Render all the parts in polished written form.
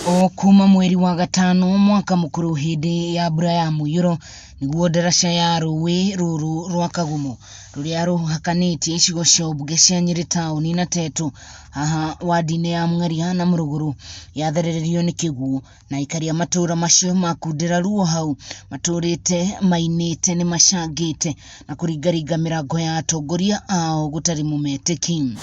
O kuma mweri wa gatano mwaka mũkũrũ hĩndĩ ya mbura ya mũiyũro nĩguo ndaraca ya rũĩ rũrũ rwa Kagumo rũrĩa rũhakanĩtie icigo cia ũmbunge cia Nyĩrĩ taũni na Tetu haha wadi-inĩ ya Mũng'aria na Mũrũgũrũ yatherererio nĩ kĩguũ na aikari a matũra macio makundĩra ruo hau matũrĩte mainĩte nĩ macangĩte na kũringaringa mĩrango ya atongoria ao gũtarĩ mũmetĩki.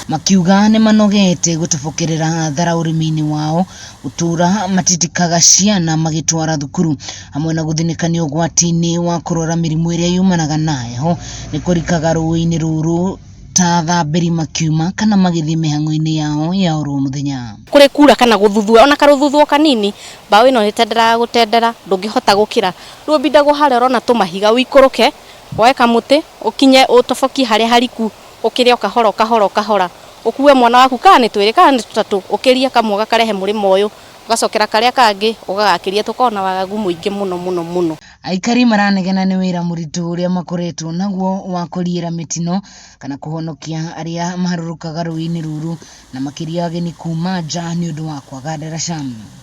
Makiuga nĩ manogete gũtobokerera hathara ũrĩmi-inĩ wao, gũtũra matitikaga ciana magĩtwara thukuru hamwe na gũthinĩka nĩ ũgwati-inĩ wa kũrwara mĩrimũ ĩrĩa yumanaga na heho nĩ kũrikaga rũĩ-inĩ rũrũ ta athambĩri makiuma kana magĩthiĩ mĩhang'o-inĩ yao ya oro mũthenya. Kũrĩ kura kana gũthuthua ona karũthuthuo kanini, mbaũ ĩno ĩtenderaga gũtendera, ndũngĩhota gũkĩra. Rĩu ũbindagwo harĩa ũrona tũmahiga ũikũrũke, woe kamũtĩ ũkinye ũtobokie harĩa hariku, ũkĩre o kahora o kahora o kahora, ũkue mwana waku kana nĩ twĩrĩ kana nĩ tũtatũ, ũkĩrie kamwe ũgakarehe mũrĩmo ũyũ, ũgacokera karĩa kangĩ ũgagakĩria. Tũkoragwo na wagagu mũingĩ mũno mũno mũno. Aikari maranegena nĩ wĩra mũritũ ũrĩa makoretwo naguo wa kũriĩra mĩtino kana kũhonokia arĩa maharũrũkaga rũĩ-inĩ rũrũ na makĩria ageni kuma nja nĩ ũndũ wa kwaga ndaraca.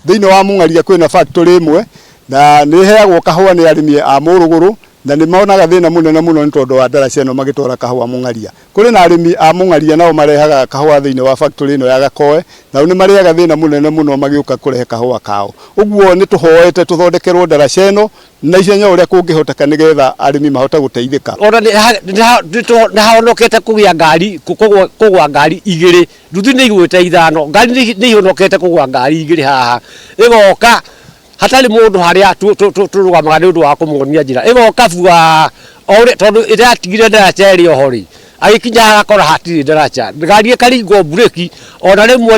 Thĩinĩ wa Mũng'aria kwĩna factory ĩmwe na nĩ ĩheagwo kahũa nĩ arĩmi a Mũrũgũrũ na nĩ monaga thĩna mũnene mũno nĩ tondũ wa ndaraca ĩno magĩtwara kahũa Mũng'aria. Kũrĩ na arĩmi a Mũng'aria nao marehaga kahũa thĩinĩ wa factory ĩno ya Gakoe, nao nĩ marĩaga thĩna mũnene mũno magĩũka kũrehe kahũa kao. Ũguo nĩ tũhoete tũthondekerwo ndaraca ĩno na ihenya ũrĩa kũngĩhoteka nĩgetha arĩmi mahote gũteithĩka. Ona nĩ hahonokete kũgĩa ngari kũgwa ngari igĩrĩ, nduthi nĩ igwĩte ithano, ngari nĩ ihonokete kũgwa ngari igĩrĩ haha, ĩgoka hatarĩ mũndũ harĩa tũrũgamaga nĩ ũndũ wa kũmuonia njĩra, ĩgoka bua o ũrĩa tondũ ĩratigire ndaraca ĩrĩ oho rĩ, agĩkinya agakora hatirĩ ndaraca, ngari ĩkaringwo mburĩki, ona rĩmwe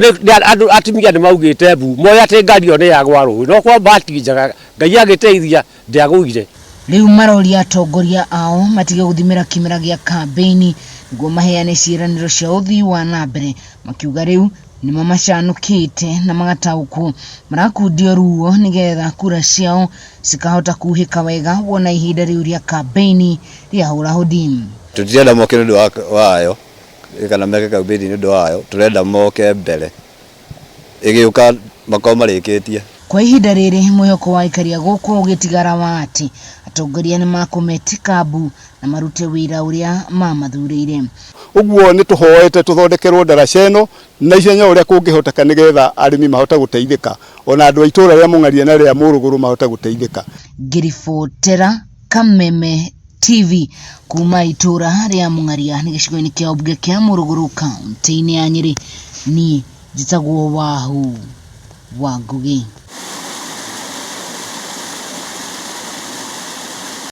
andũ atumia nĩ maugĩte mbu, moĩ atĩ ngari ĩyo nĩ yagwa rũĩ, no kwa bahati njega Ngai agĩteithia ndĩagũire. Rĩu maroria atongoria ao matige gũthimĩra kĩmera gĩa kambĩini nĩguo maheane ciĩranĩro cia ũthii wa na mbere, makiuga rĩu nĩ mamacanũkĩte na magataũkwo marakundio ruo nĩgetha kura ciao cikahota kuhĩka wega wona ihinda rĩu rĩa kambĩini rĩahũra hũdi. Tũtirenda moke nĩ ũndũ wayo kana meke kambĩini nĩ ũndũ wayo, tũrenda moke mbere ĩgĩũka makorwo marĩkĩtie. Kwa ihinda rĩrĩ mwĩhoko wa aikari a gũkũ ũgĩtigara wa atĩ atongoria nĩ makũmetĩka mbu na marute wĩra ũrĩa mamathurĩire. Ũguo nĩ tũhoete tũthondekerwo ndaraca ĩno na ihenya ũrĩa kũngĩhoteka nĩgetha arĩmi mahote gũteithĩka, ona andũ a itũra rĩa Mũng'aria na rĩa Mũrũgũrũ mahote gũteithĩka. Ngĩribotera Kameme TV kuma itũra rĩa Mũng'aria nĩ gĩcigo-inĩ kĩa ũmbunge kĩa Mũrũgũrũ kaunti-inĩ ya Nyĩrĩ, niĩ njĩtagwo Wahu wa Ngũgĩ.